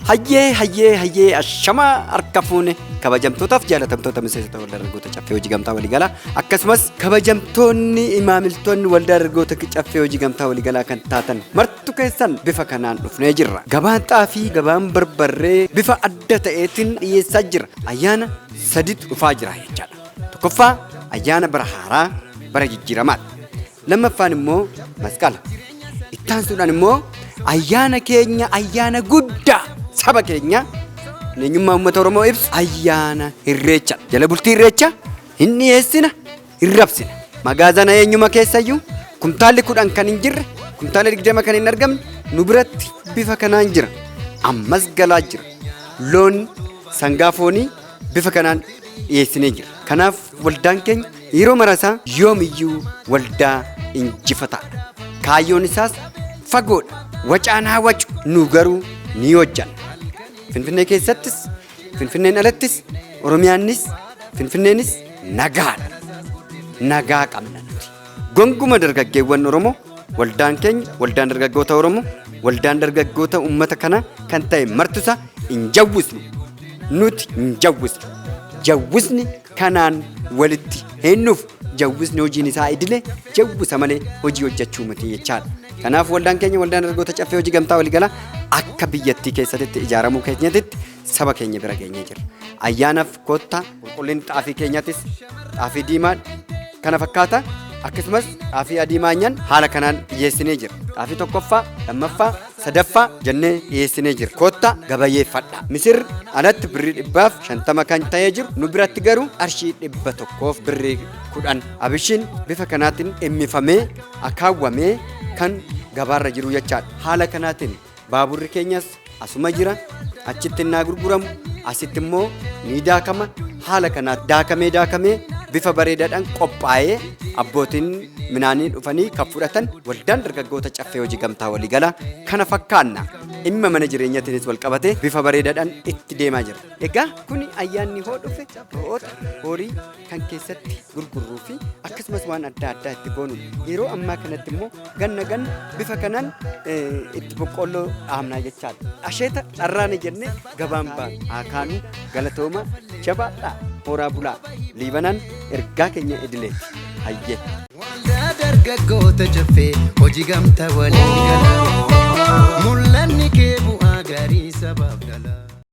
Hayyee, hayyee, hayyee, ashamaa harka fuune, kabajamtootaaf jaalatamtoota miseensota Waldaa Dargaggoota Caffee Hojii Gamtaa Waliigalaa, akkasumas kabajamtoonni maamiltoonni Waldaa Dargaggoota Caffee Hojii Gamtaa Waliigalaa kan taatan martu keessan, bifa kanaan dhufnee jirra. Gabaan xaafii, gabaan barbarree bifa adda ta'eetiin dhiyeessaa jira. Ayyaana saditu dhufaa jira jechaadha. Tokkoffaa ayyaana bara haaraa, bara jijjiiramaadha. Lammaffaan immoo Masqala. Ittaansuudhaan immoo ayyaana keenya, ayyaana guddaa saba keenya, eenyummaa uummata Oromoo ibsu, ayyaana Irreecha. Jala bultii Irreecha hin dhiyeessina, hin rabsina. Magaazana eenyuma keessayyuu kumtaalli 10 kan hin jirre, kumtaala 20 kan hin argamne nu biratti bifa kanaan jira. Ammas galaa jira. Loon, sangaa foonii bifa kanaan dhiyeessinee jira. Kanaaf waldaan keenya yeroo marasaa yoomiyyuu waldaa injifataadha. Kaayyoon isaas fagoodha. Wacaan haa wacu, nu garuu ni hojjanna. Finfinnee keessattis, Finfinneen alattis, Oromiyaannis Finfinneenis nagaadha. Nagaa qabna nuti. Gonguma dargaggeewwan Oromoo, waldaan keenya, waldaan dargaggoota Oromoo, waldaan dargaggoota uummata kana kan ta'e martusa hin jawwisnu. Nuti hin jawwisnu. Jawwisni kanaan walitti hin dhufu. Jawwisni hojiin isaa idile jawwisa malee hojii hojjechuu miti jechaadha. Kanaaf waldaan keenya, waldaan dargaggoota Caffee Hojii Gamtaa Waliigalaa, akka biyyattii keessatti ijaaramuu keenyatti saba keenya bira geenyee jira. Ayyaanaaf kottaa. Qulqullinni xaafii keenyaatis xaafii diimaa kana fakkaata. Akkasumas xaafii adii maanyaan haala kanaan dhiyeessinee jira. Xaafii tokkoffaa, lammaffaa, sadaffaa jennee dhiyeessinee jira. Kottaa gabayyeeffadha. Misir alatti birrii 150 kan ta'ee jiru nu biratti garuu qarshii 100f birrii 10. Abishiin bifa kanaatiin dhimmifamee akaawwamee kan gabaarra jiru jechaadha. Haala kanaatiin baaburri keenyas asuma jira. Achitti innaa gurguramu asitti immoo ni daakama. Haala kanaa daakamee daakamee bifa bareedaadhaan qophaa'ee abbootiin minaanii dhufanii kan fudhatan. Waldaan dargaggoota Caffee Hojii Gamtaa Waliigalaa kana fakkaanna. Dhimma mana jireenyaatiinis wal qabatee bifa bareedaadhaan itti deemaa jira. Egaa kuni ayyaanni hoo dhufe re'oota, horii kan keessatti gurgurruu fi akkasumas waan adda addaa itti goonudha. Yeroo ammaa kanatti immoo ganna ganna bifa kanaan itti boqqoolloo dhaabnaa jechaadha. Asheeta dharraana jennee gabaan baanu haa kaanu. Galatooma, jabaadhaa, horaa bulaa. Liibanaan ergaa keenya idileeti. Hayyee. Waldaa Dargaggoota Caffee Hojii Gamtaa Walii Galaa. Mul'anni kee bu'aa gaarii sabaaf dhala.